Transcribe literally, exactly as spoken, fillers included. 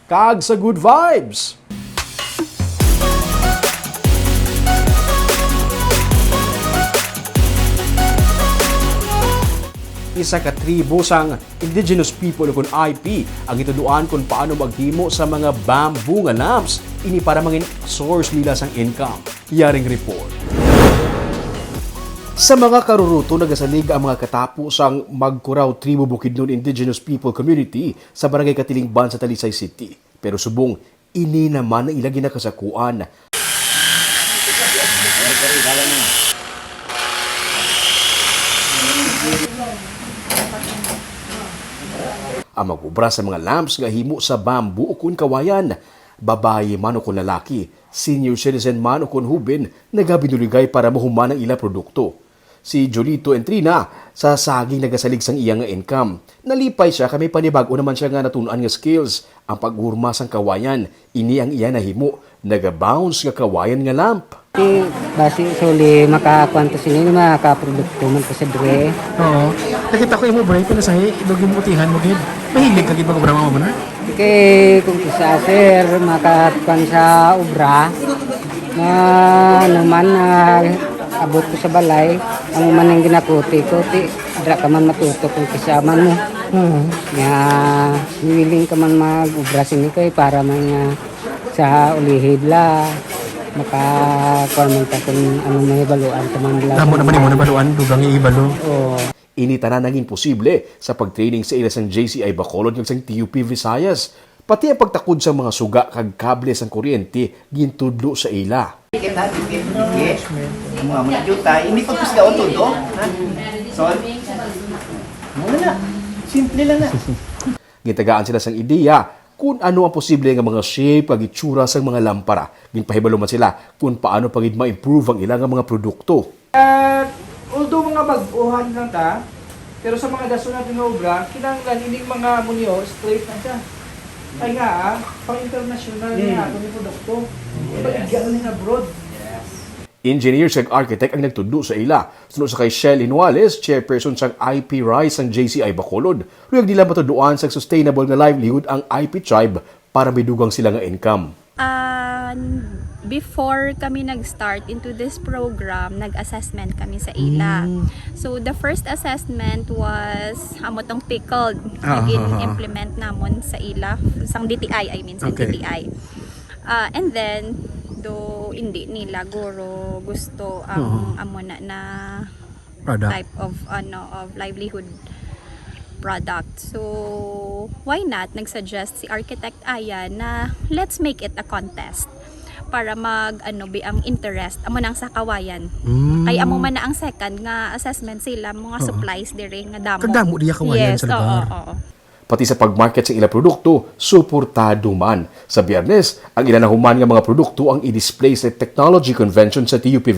kag sa good vibes. Isa ka tribo sang indigenous people, kon I P, ang gituduan kung paano maghimo sa mga bamboo nga lamps. Ini para mangin source nila sang income. Yaring report. Sa mga karuruto, nagasalig ang mga katapo sang Magkuraw Tribo Bukidnon Indigenous People Community sa Barangay Katilingban sa Talisay City. Pero subong, ini naman ang ila ginakasakuan. Ang mag-obra sa mga lamps nga himo sa bamboo ukon kawayan, babayi man ukon lalaki, senior citizen man ukon hubin, nagabinuligay para mahuman ang ila produkto. Si Julito Entrina, sa saging nagasalig sang iya nga income. Nalipay siya kay may panibag-o naman siya nga natun-an nga skills. Ang pag-urma sang kawayan, ini ang iya nahimo, nagabounce nga kawayan nga lamp. Ti, basi suli makakuan ta sini, makaprodukto man ta sa dre. Oo. Nakita ko imo, Bray, pero sa hi-, lugim mo utihan mo gid. Mahilig ka gid mag-obra, mga muna? Kay kung kisa, sir, makakuan sa obra, na ano man, ah, abot ko sa balay, amo man ang ginakuti ko, ti, dra ka man matuto kung kisa man mo. Oo. Nga, willing ka man mag-obra sini kay para man nga sa ulihid la, makakuan man ta kung ano mahibaluan ka man la. Amo naman imo nabaluan, dugang ihibalo. Oo. Ini tanan naging posible sa pag-training sa ila sang J C I Bacolod kag sang T U P Visayas. Pati ang pagtakod sang mga suga kag kable sang kuryente gintudlo sa ila. Dikit, ha? Dikit. Dikit. Ang mga muna jutay, hindi pagpusgaon todo, ha? So, muna na. Simple lang na. Gitagaan sila sang ideya kung ano ang posible nga mga shape kag itsura sang mga lampara. Ginpahibalo man sila kung paano pa gid ma-improve ang ila nga mga produkto. At although mga bag-ohan lang ta, pero sa mga dason natin nga obra, kinahanglan ining mga munyo straight na siya. Kaya nga, ah, pang-international Mm. niya ato ni produkto. Yes. Ibaligyan ni abroad. Yes. Engineers kag architect ang nagtudlo sa ila. Suno sa kay Shell Inuales, chairperson sang I P Rise sang J C I Bacolod, luyag nila matuduan sang sustainable nga livelihood ang I P tribe para may dugang sila nga income. Ah, before kami nag-start into this program, nag-assessment kami sa ila. Mm. So, the first assessment was amo tong pickled Ah, nga ah, ah. gin-implement namon sa ila, sang D T I, I mean, sa Okay. D T I. Ah, and then, do hindi nila guro gusto ang Oo. amo na, na Product. type of, ano, of livelihood product. So, why not? Nag-suggest si Architect Aya na let's make it a contest para mag, ano, be ang interest. Amo nang sa kawayan. Mm. Kay amo man na ang second nga assessment sila, mga Oo. supplies diri nga damo. Kadamo diya kawayan Yes, sa lugar. oo, oo. Pati sa pag-market sa ila produkto, suportado man. Sa Biyernes, ang ila nahuman nga mga produkto ang i-display sa Technology Convention sa T U P